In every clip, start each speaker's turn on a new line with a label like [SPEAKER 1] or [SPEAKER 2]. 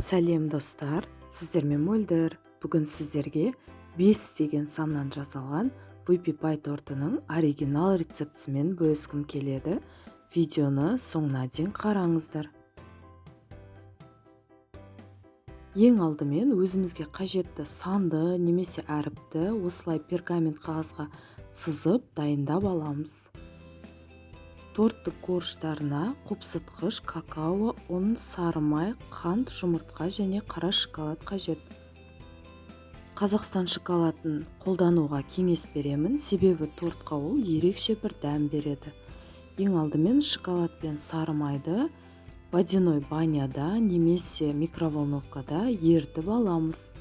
[SPEAKER 1] Сәлем, достар! Сіздермен Мөлдір. Бүгін сіздерге 5 деген саннан жасалған Выпипай тортының оригинал рецептісімен бөліскім келеді. Видеоны соңына дейін қараңыздар. Ең алдымен өзімізге қажетті санды немесе әріпті осылай пергамент қағазға сызып дайындап аламыз. Торттың коржтарына қопсытқыш, какао, ұн, сары май, қант, жұмыртқа және қара шоколад қажет. Қазақстан шоколадын қолдануға кеңес беремін, себебі тортқа ол ерекше бір дәм береді. Ең алдымен шоколад пен сары майды водяной баняда немесе микроволновкада ерітіп аламыз.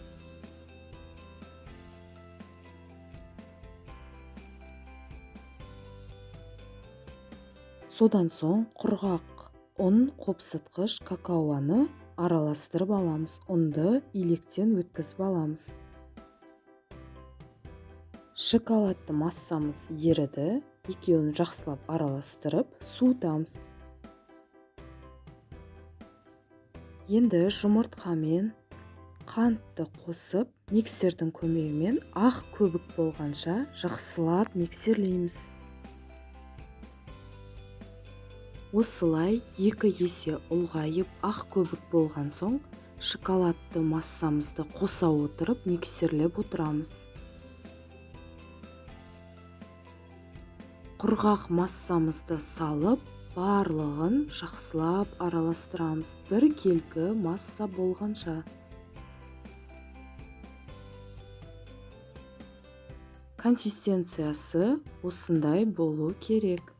[SPEAKER 1] Содан соң құрғақ ұн, қопсытқыш, какаоны араластырып аламыз. Ұнды илектен өткізіп аламыз. Шоколадты массамыз еріді. Екеуін жақсылап араластырып, суытамыз. Енді жұмыртқа мен қантты қосып, миксердің көмегімен ақ көбік болғанша жақсылап миксерлейміз. Осылай 2 есе ұлғайып ақ көбік болған соң шоколадты массамызды қоса отырып миксерлеп отырамыз. Құрғақ массамызды салып, барлығын жақсылап араластырамыз, бір келкі масса болғанша. Консистенциясы осындай болу керек.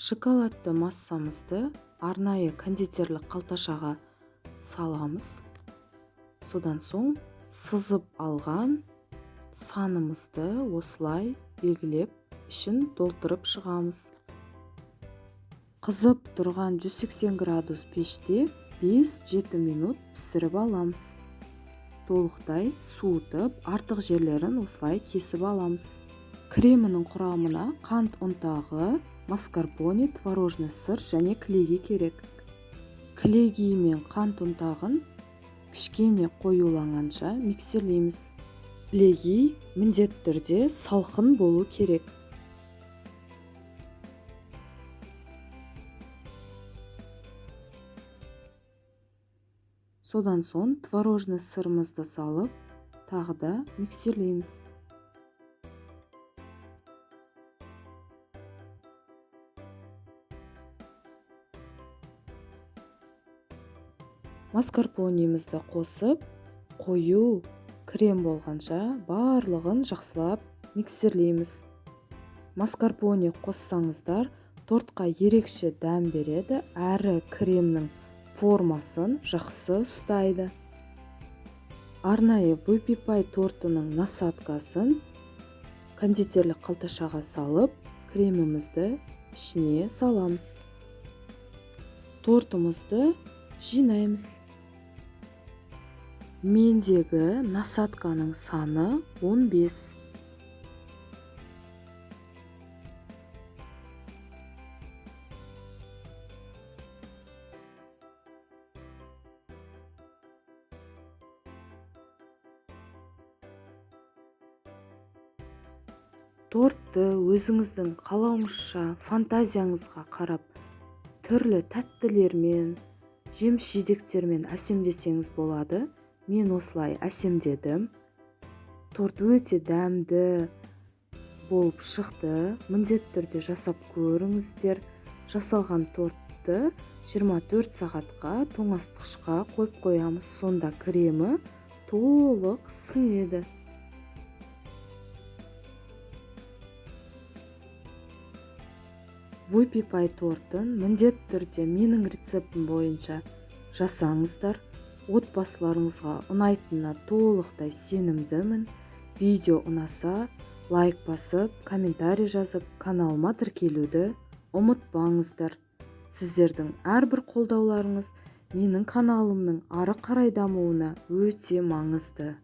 [SPEAKER 1] Шоколадты массамызды арнайы кондитерлік қалташаға саламыз. Содан соң сызып алған санымызды осылай белгілеп, ішін толтырып шығамыз. Қызып тұрған 180 градус пеште 5-7 минут пісіріп аламыз. Толықтай суытып, артық жерлерін осылай кесіп аламыз. Кремінің құрамына қант ұнтағы, маскарпоне, творожный сыр және кілегей керек. Кілегей мен қант ұнтағын кішкене қоюланғанша миксерлейміз. Кілегей міндетті түрде салқын болу керек. Содан соң творожный сырымызды салып, тағы да миксерлейміз. Маскарпонемізді қосып, қою крем болғанша барлығын жақсылап миксерлейміз. Маскарпоне қоссаңыздар, тортқа ерекше дәм береді, әрі кремнің формасын жақсы ұстайды. Арнайы Выпипай тортының насадкасын кондитерлік қалташаға салып, кремімізді ішіне саламыз. Тортымызды жинаймыз. Мендегі насадканың саны 15. Тортты өзіңіздің қалауыңызша, фантазияңызға қарап, түрлі тәттілермен, жеміс-жидектермен әсемдесеңіз болады. Мен осылай әсемдедім. Торт өте дәмді болып шықты. Міндетті түрде жасап көріңіздер. Жасалған тортты 24 сағатқа тоңазытқышқа қойып қоямыз. Сонда кремі толық сіңеді. Выпипай тортын міндетті түрде менің рецептім бойынша жасаңыздар. Отбасыларыңызға ұнайтынына толықтай сенімдімін. Видео ұнаса, лайк басып, комментарий жазып, каналыма тіркелуді ұмытпаңыздар. Сіздердің әрбір қолдауларыңыз менің каналымның ары қарай дамуына өте маңызды.